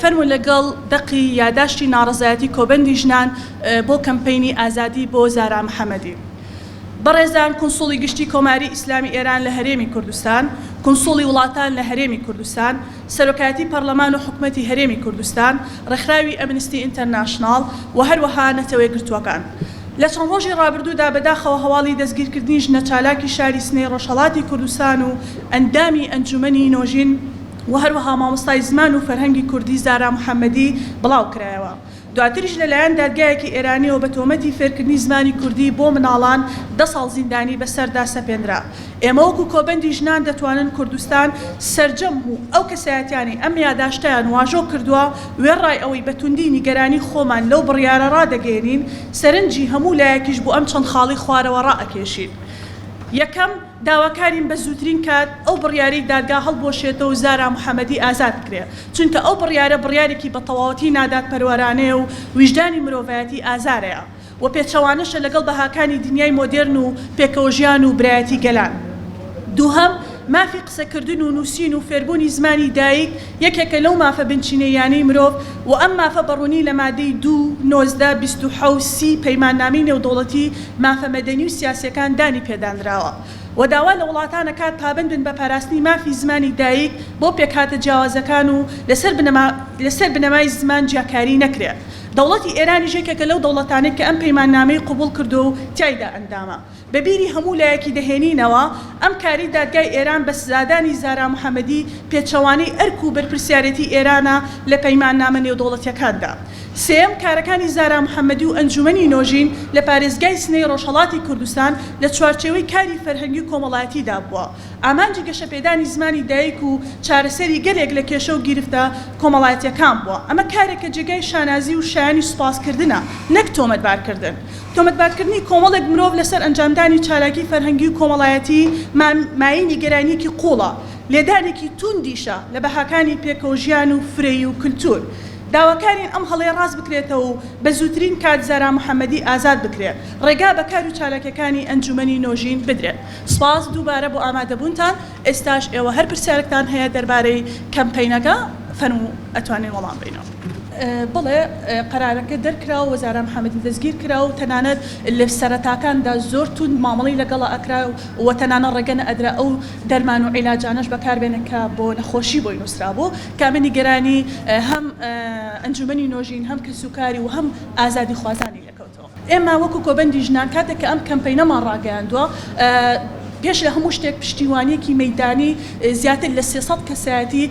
فەرموو لەگەڵ دەقی یاداشتی ناڕەزایەتی کۆبەندی ژنان بۆ کەمپەینی ئازادی بۆ زارا محەمەدی. بەڕێزان کونسوڵی گشتی کۆماری ئیسلامی ئێران لە هەرێمی کوردستان، کونسوڵی وڵاتان لە هەرێمی کوردستان، سەرۆکایەتی پەڕلەمان و حکومەتی هەرێمی کوردستان، ڕێکخراوی ئەمنستی ئینتەرناشناڵ و هەروەها نەتەوەیەکگرتووەکان. لە چەند ڕۆژی ڕابردوودا بەداخەوە هەواڵی دەستگیرکردنی ژنە چالاکی شاری سنەی ڕۆژهەڵاتی کوردستان و ئەندامی ئەنجومەنی نۆژین و هەروەها مامۆستای زمان و فەرهەنگی کوردی زارا محەمەدی بڵاوکرایەوە. دواتریش لەلایەن دادگایەکی ئێرانیەوە بە تۆمەتی فێرکردنی زمانی کوردی بۆ مناڵان دە ساڵ زیندانی بەسەردا سەپێنرا. ئێمە وەکو کۆبەندی ژنان دەتوانن کوردستان سەرجەم و ئەو کەسایەتیانەی ئەم یاداشتەیان واژۆ کردووە وێڕای ئەوەی بە توندی نیگەرانی خۆمان لەو بڕیارە ڕادەگەیەنین سەرنجی هەموو لایەکیش بۆ ئەم چەند خاڵەی خوارەوە ڕائەکێشین. یەکەم، داواکارین بە زووترین کات ئەو بڕیارەی دادگا هەڵبوەشێتەوە و زارا محەمەدی ئازاد بکرێ، چونکە ئەو بڕیارە بڕیارێکی بە تەواوەتی نادادپەروەرانەیە و ویژدانی مرۆڤایەتی ئازارەیە و پێچەوانەشە لەگەڵ بەهاکانی دنیای مۆدێرن و پێکەوەژیان و برایەتی گەلان. دووهەم، مافی قسەکردن و نووسین و فێربوونی زمانی دایک یەکێکە لەو مافە بنچینەییانەی مرۆڤ و ئەم مافە بە ڕوونی لە مادەی دوو، 19، 27، سی پەیماننامەی نێودەوڵەتی مافە مەدەنی و سیاسییەکان دانی پێدانراوە و داوا لە وڵاتان ئەکات پابەند بن بە پاراستنی مافی زمانی دایک بۆ پێکهاتە جیاوازەکان و لەسەر بنەما لەسەر بنەمای زمان جیاکاری نەکرێ. دەوڵەتی ئێرانیش یەکێکە لەو دەوڵەتانەی کە ئەم پەیماننامەی قبوڵ کردووە و تیایدا ئەندامە. بە بیری هەموو لایەکی دەهێنینەوە، ئەم کارەی دادگای ئێران بە سزادانی زارا محەمەدی پێچەوانەی ئەرک و بەرپرسیارێتی ئێرانە لە پەیماننامە نێودەوڵەتیەکاندا. سێیەم، کارەکانی زارا محەمەدی و ئەنجومەنی نۆژین لە پارێزگای سنەی ڕۆژهەڵاتی کوردستان لە چوارچێوەی کاری فەرهەنگی و کۆمەڵایەتیدا بووە. ئامانجی گەشەپێدانی زمانی دایک و چارەسەری گەلێک لە کێشە و گیرفتە کۆمەڵایەتیەکان بووە. ئەمە کارێکە جێگای شانازی و شایانی سوپاسکردنە نەک تۆمەتبارکردن. تۆمەتبارکردنی کۆمەڵێک مرۆڤ لەسەر ئەنجامدانی چالاکی فەرهەنگی و کۆمەڵایەتی مایەی نیگەرانییەکی قووڵە، لێدانێکی تووندیشە لە بەهاکانی پێکەوەژیان و فرەیی و کلتور. داواکارین ئەم هەڵەیە ڕاست بکرێتەوە و بە زووترین کات زارا محەمەدی ئازاد بکرێت، ڕێگا بە کار و چالاکیەکانی ئەنجومەنی نۆژین بدرێت. سوپاس دووبارە بۆ ئامادەبوونتان، ئێستاش ئێوە هەر پرسیارێکتان هەیە دەربارەی کەمپەینەکە فەرموو ئەتوانین وەڵام بەینەوە. بەڵێ قەرارەکە دەرکرا و زارا محەمەدی دەستگیر کرا و تەنانەت لە سەرەتاکاندا زۆر توند مامەڵەی لەگەڵا ئەکرا و تەنانەت ڕێگە نەئەدرا ئەو دەرمان و عیلاجانەش بەکاربێنێ کە بۆ نەخۆشی بۆی نووسرابوو کە ئەمە نیگەرانی هەم ئەنجومەنی نۆژین هەم کەسوکاری و هەم ئازادیخوازانی لێکەوتەوە. ئێمە وەکو کۆبەندی ژنان کاتێک کە ئەم کەمپەینەمان ڕاگەیاندووە پێش لە هەموو شتێک پشتیوانییەکی مەیدانی زیاتر لە 300 کەسایەتی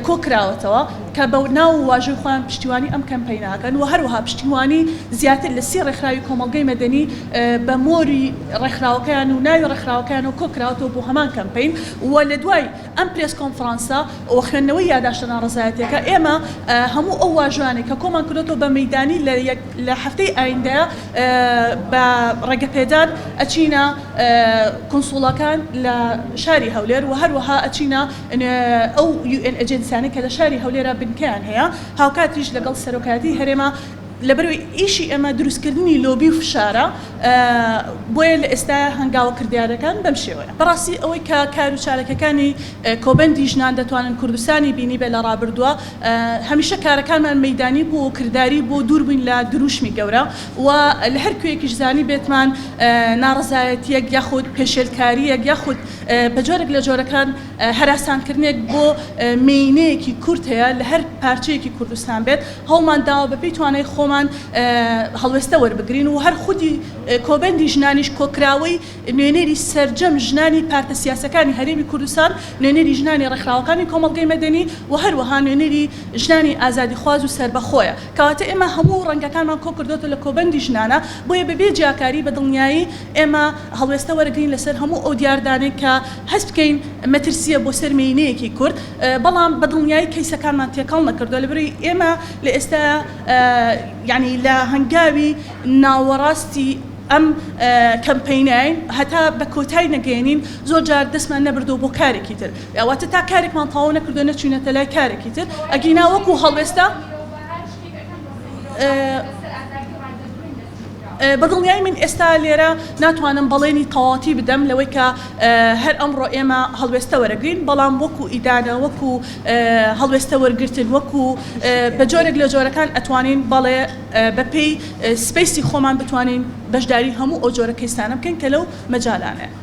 کۆکراوەتەوە کە بە ناو و واژۆی خۆیان پشتیوانی ئەم کەمپەینە ئەکەن و هەروەها پشتیوانی زیاتر لە سی ڕێکخراوی کۆمەڵگەی مەدەنی بە مۆری ڕێکخراوەکەیان و ناوی ڕێکخراوەکەیانەوە کۆکراوەتەوە بۆ هەمان کەمپەین و لە دوای ئەم پرێس کۆنفرانسە و خوێندنەوەی یاداشتە ناڕەزایەتیەکە ئێمە هەموو ئەو واژۆیانەی کە کۆمان کردۆتەوە بە مەیدانی لە لە هەفتەی ئایندە بە ڕێگەپێدان ئەچینە کونسوڵەکان لە شاری هەولێر و هەروەها ئەچینە ئەو UN agency انەی کە لە شاری هەولێرە بنکەیان هەیە هاوکاتیش لەگەڵ سەرۆکایەتی هەرێما لەبەرئەوەی ئیشی ئێمە دروستکردنی لۆبی و فشارە بۆیە لە ئێستایا هەنگاوە کردیارەکان بەم شێوەیە. بەڕاستی ئەوەی کە کار و چاالکەکانی کۆبەندی ژنان دەتوانن کوردستانی بینیبێ لە ڕابردووە هەمیشە کارەکانمان مەیدانی بوو و کرداری بوو دوور بووین لە دروشمی گەورە و لە هەر کوێیەکیش زانیبێتمان ناڕەزایەتییەک یاخود پێشێلکارییەک یاخود بە جۆرێک لە جۆرەکان هەراسانکردنێک بۆ مێینەیەکی کورد هەیە لە هەر پارچەیەکی کوردستان بێت هەوڵمان داوە بەپێی توانای خۆمان هەڵوێستە وەربگرین و هەر خودی کۆبەندی ژنانیش کۆکراوەی نوێنەری سەرجەم ژنانی پارتە سیاسەکانی هەرێمی کوردستان، نوێنەری ژنانی ڕێکخراوەکانی کۆمەڵگەی مەدەنی و هەروەها نوێنەری ژنانی ئازادیخواز و سەربەخۆیە. کەواتە ئێمە هەموو ڕەنگەکانمان کۆکردۆتەوە لە کۆبەندی ژنانە، بۆیە بەبێ جیاکاری بە دڵنیایی ئێمە هەڵوێستە وەرەگرین لەسەر هەموو ئەو دیاردانەی کە هەست بکەین مەترسییە بۆ سەر مێینەیەکی کورد، بەڵام بە دڵنیایی کەیسەکانمان تێکەڵ نەکردووە لەبەرئەوەی ئێمە لە ئێستایا یانی لە هەنگاوی ناوەڕاستی ئەم کەمپەینەین هەتا بە کۆتای نەگەیەنین زۆر جار دەستمان نەبردووە بۆ کارێکی تر واتە تا کارێکمان تەواو نەکردووە نەچوینەتە لای کارێکی تر ئەگینا وەکو هەڵوێستە. بە دڵنیایی من ئێستا لێرە ناتوانم بەڵێنی تەواوەتی بدەم لەوەی کە هەر ئەمڕۆ ئێمە هەڵوێستە وەرەگرین، بەڵام وەکو ئیدانە، وەکو هەڵوێستە وەرگرتن، وەکو بە جۆرێک لە جۆرەکان ئەتوانین بەڵێ بەپێی space ی خۆمان بتوانین بەشداری هەموو ئەو جۆرە کەیسانە بکەین کە لەو مەجالانەیە.